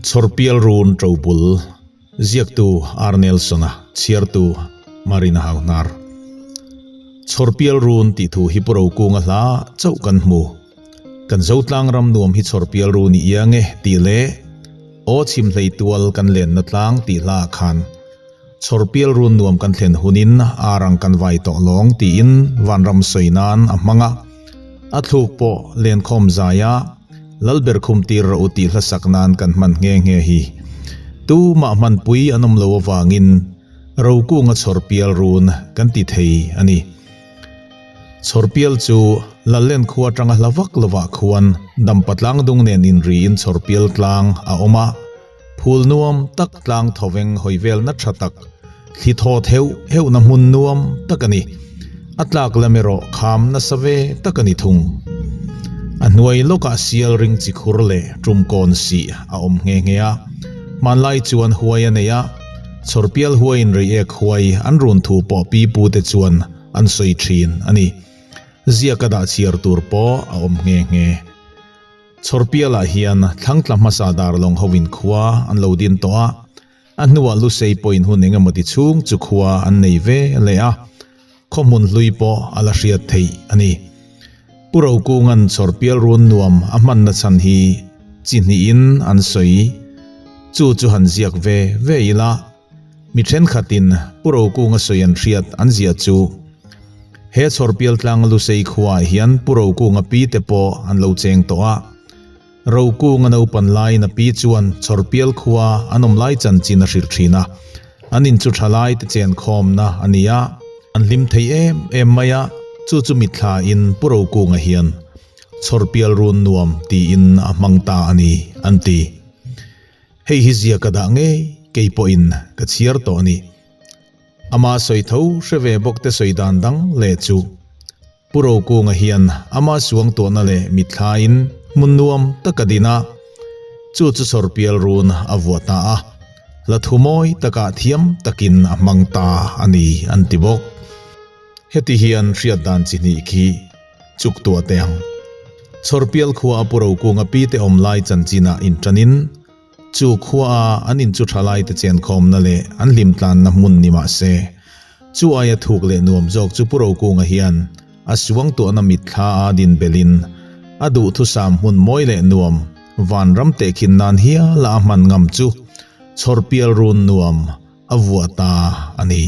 Chhawrpial run ṭobul ziaktu R. Nelson-a chhiartu Marina Hauhnar. Chhawrpial run tih thu hi Pu Rokunga hla chauh kan hmu. Kan Zotlang ram nuam hi chhawrpial run i iang e tih leh Aw chhimhlei tual kan lenna tlang tih hla ah khan Chhawrpial run nuam kan thlen hunin ar ang kan vai tawh lawng tiin vanram sawi nan a hmang a. A thluk pawh lenkhawm zaia Lalber khum tir rawh u tih hlasak nan kan hman nghe nghe hi. Tu mah hmanpui an awm lo avangin Rokunga chhawrpial run kan ti thei a ni. Chhawrpial chu Lallen khua atanga hla vak lovah khuan Dampa tlang dung nen inriin chhawrpial tlang a awm a. Phul nuam tak tlang thawveng hawi velna tha tak, thli thawt heuh heuhna hmun nuam tak a ni. A tlak lam erawh kham nasa ve tak a ni thung. A hnuai lawkah sial ring chi khur leh tum kawn sih a awm nghe nghe a. Hmanlai chuan huai a nei a, chhawrpial huaiin reiek huai an run thu pawh pi pute chuan an sawi thin a ni. Ziaka dah chhiar tur pawh a awm nghe nghe. Chhawrpialah hian thlangtla hmasa darlawng hovin khua an lo din tawh a, a hnuah Lusei pawhin hun eng emaw ti chhung chu khua an nei ve leh a, khaw hmun hlui pawh a la hriat theih a ni. Pu Rokunga'n Chhawrpial run nuam a hmanna chhan hi chi hnihin an sawi. Chu chu han ziak ve ve ila, Mi thenkhatin Pu Rokunga sawi an hriat an ziah chu he Chhawrpial tlang Lusei khuaah hian Pu Rokunga pi te pawh an lo cheng tawh a. Rokunga naupan laiin a pi chuan Chhawrpial khua an awm lai chanchin a hrilh thin a. An in chu thalai te chenkhawmna a ni a, an hlim thei em em mai a, chu chu mitthla in Pu Rokunga hian Chhawrpial run nuam tiin a hmang ta a ni an ti. Hei hi zia ka dah ngei kei pawhin ka chhiar tawh a ni. Ama sawi tho hre ve bawk te sawi dan dang leh chu Pu Rokunga hian ama suang tuahna leh mitthlain hmun nuam tak a din a, chu chu chawrpial run a vuah ta a, hla thu mawi takah thiam takin a hmang ta a ni an ti bawk. Heti hian hriat dan chi hnih khi Chuk tuah teh ang. Chhawrpial khua a Pu Rokunga pi te awm lai chanchinah inṭanin, chu khua a an in chu ṭha lai te chenkhawmna leh an hlimtlanna hmun ni mah se, chu aia thuk leh nuam zawk chu Pu Rokunga hian a suang tuahna mitthla a din belhin a duhthusam hmun mawi leh nuam vanram tehkhin nan hiala a hman ngam chu Chhawrpial run nuam a vuah ta a ni.